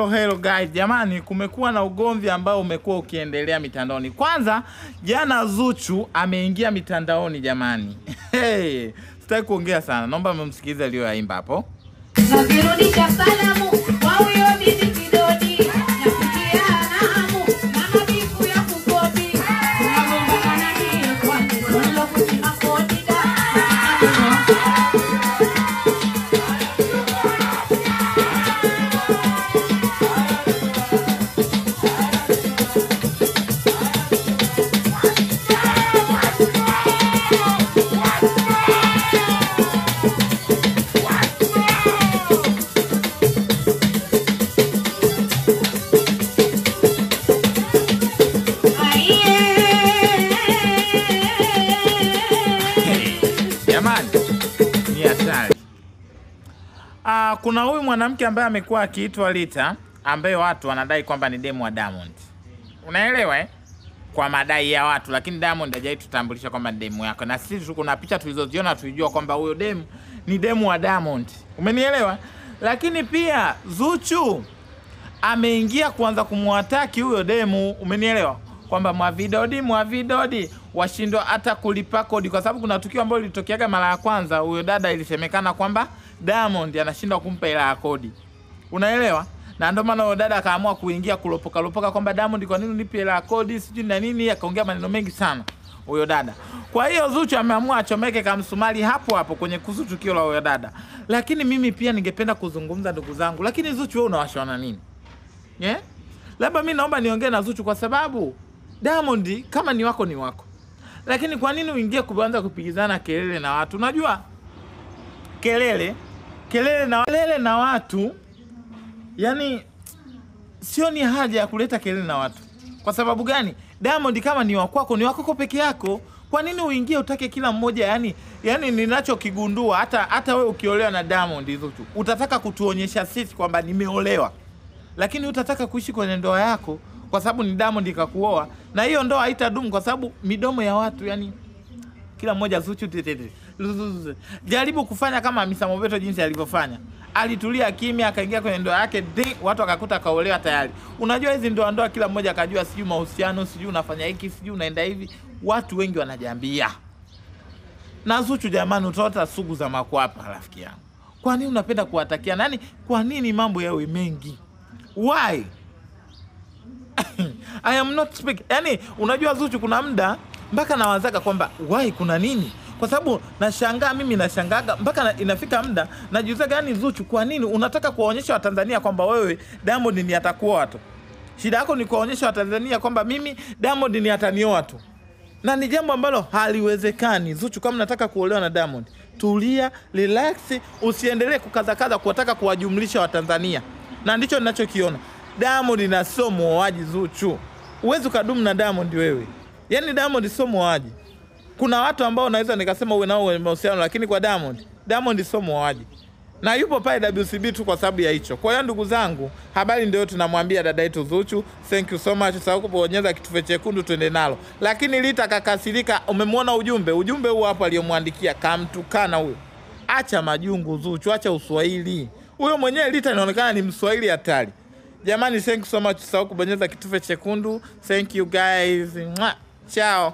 Hello, hello guys. Jamani, kumekuwa na ugomvi ambao umekuwa ukiendelea mitandaoni. Kwanza, jana Zuchu ameingia mitandaoni jamani. Hey, sitaki kuongea sana. Naomba mmsikilize aliyoyaimba hapo. Nazirudisha salamu kwa huyo bibi Kidodi. Nafikia namu mama bifu ya kukopi. Tunagombana nini kwani solo kuchima kodi da. Jamani, ni hatari. Kuna huyu mwanamke ambaye amekuwa akiitwa Rita, ambaye watu wanadai kwamba ni demu wa Diamond. Unaelewa eh? Kwa madai ya watu, lakini Diamond hajawahi tutambulisha kwamba ni demu yake. Na sisi kuna picha tulizoziona tulijua kwamba huyo demu ni demu wa Diamond. Umenielewa? Lakini pia Zuchu ameingia kuanza kumwataki huyo demu, umenielewa? Kwamba Mwavidodi, Mwavidodi washindwa hata kulipa kodi, kwa sababu kuna tukio ambalo lilitokeaga mara ya kwanza, huyo dada ilisemekana kwamba Diamond anashindwa kumpa hela ya kodi. Unaelewa? Na ndio maana huyo dada akaamua kuingia kulopoka lopoka kwamba Diamond, kwa nini unipe hela ya kodi sijui na nini, akaongea maneno mengi sana huyo dada. Kwa hiyo Zuchu ameamua achomeke kamsumari hapo hapo kwenye kuhusu tukio la huyo dada. Lakini mimi pia ningependa kuzungumza ndugu zangu, lakini Zuchu wewe unawashona nini? Yeah? Labda mimi naomba niongee na Zuchu kwa sababu Diamond kama ni wako ni wako. Lakini kwa nini uingie kuanza kupigizana kelele na watu? Unajua kelele kelele na watu, yani sio ni haja ya kuleta kelele na watu. Kwa sababu gani? Diamond kama ni wako ni wako peke yako. Kwa nini uingie utake kila mmoja? Yani ninachokigundua hata wewe ukiolewa na Diamond Zuchu, utataka kutuonyesha sisi kwamba nimeolewa. Lakini utataka kuishi kwenye ndoa yako kwa sababu ni Diamond ikakuoa, na hiyo ndoa haitadumu kwa sababu midomo ya watu, yani kila mmoja Zuchu tetete. Jaribu kufanya kama Hamisa Mobeto jinsi alivyofanya. Alitulia kimya akaingia kwenye ndoa yake, watu wakakuta kaolewa tayari. Unajua hizi ndoa kila mmoja akajua sijui mahusiano, sijui unafanya hiki, sijui unaenda hivi. Watu wengi wanajambia. Na Zuchu jamani, utaota sugu za makwapa rafiki yangu. Kwa nini unapenda kuwatakia nani? Kwa nini mambo yawe mengi? Why? I am not speak. Yani unajua Zuchu kuna muda mpaka nawazaga kwamba why, kuna nini? Kwa sababu nashangaa, mimi nashangaga mpaka inafika muda najiulizaga, yani Zuchu kwa nini unataka kuwaonyesha Watanzania kwamba wewe Diamond ni atakuoa tu? Shida yako ni kuwaonyesha Watanzania kwamba mimi Diamond ni atanioa tu. Na ni jambo ambalo haliwezekani. Zuchu, kama nataka kuolewa na Diamond, tulia, relax, usiendelee kukazakaza kuwataka kuwajumlisha Watanzania. Na ndicho ninachokiona. Diamond na sio muoaji Zuchu. Uwezi kudumu na Diamond wewe. Yaani Diamond sio muoaji. Kuna watu ambao naweza nikasema uwe nao mahusiano, lakini kwa Diamond, Diamond sio muoaji. Na yupo pale WCB tu kwa sababu ya hicho. Kwa hiyo ndugu zangu, habari ndio tunamwambia dada yetu Zuchu, thank you so much. Usahau kubonyeza kitufe chekundu tuende nalo. Lakini Rita kakasirika, umemwona ujumbe? Ujumbe huu hapo aliyomwandikia, kamtukana huyo. Acha majungu Zuchu, acha uswahili. Huyo mwenyewe Rita inaonekana ni mswahili hatari. Jamani, thank you so much. Usahau kubonyeza kitufe chekundu. Thank you guys. Mwah. Ciao.